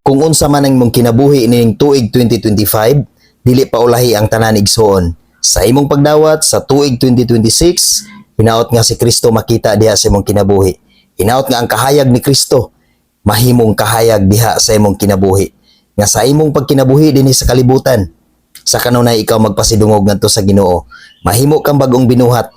Kung unsa man ang imong kinabuhi nining tuig 2025, dili pa ulahi ang tanan, igsuon. Sa imong pagdawat sa tuig 2026, hinaot nga si Kristo makita diha sa imong kinabuhi. Hinaot nga ang kahayag ni Kristo mahimong kahayag diha sa imong kinabuhi. Nga sa imong pagkinabuhi dinhi sa kalibutan, sa kanunay ikaw magpasidungog ngadto sa Ginoo. Mahimo kang bagong binuhat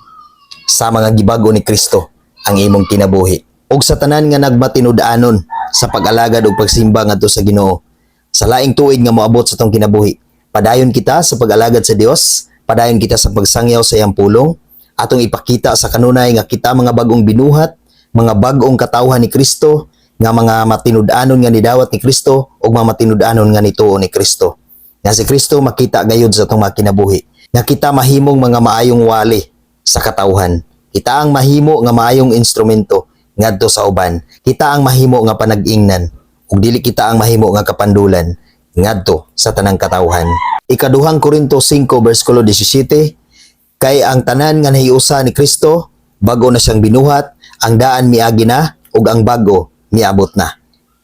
sa mga gibago ni Kristo ang imong kinabuhi. Ug sa tanan nga nagmatinud-anon sa pag-alagad ug pagsimba ngadto sa Ginoo sa laing tuig nga moabot sa atong kinabuhi, padayon kita sa pag-alagad sa Dios, padayon kita sa pagsangyaw sa iyang pulong, atong ipakita sa kanunay nga kita mga bagong binuhat, mga bag-ong katawhan ni Kristo, nga mga matinud-anon nga nidawat ni Kristo ug mga matinud-anon nga nituo ni Kristo. Nga si Kristo makita gayud sa atong mga kinabuhi. Nga kita mahimong mga maayong wali sa katawhan. Kita ang mahimo nga maayong instrumento ngadto sa uban. Kita ang mahimo nga panag-ingnan ug dili kita ang mahimo nga kapandulan ngadto sa tanang katawhan. Ikaduhang Korinto 5 bersikulo 17, kay ang tanan nga nahiusa ni Kristo, bago na siyang binuhat, ang daan miagi na ug ang bago miabot na.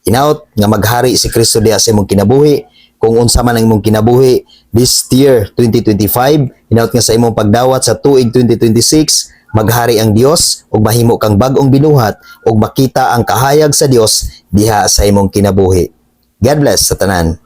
Hinaot nga maghari si Kristo diha sa imong kinabuhi. Kung unsa man ang imong kinabuhi this year 2025, hinaot nga sa imong pagdawat sa tuig 2026, maghari ang Dios ug mahimo kang bag-ong binuhat ug makita ang kahayag sa Dios diha sa imong kinabuhi. God bless sa tanan.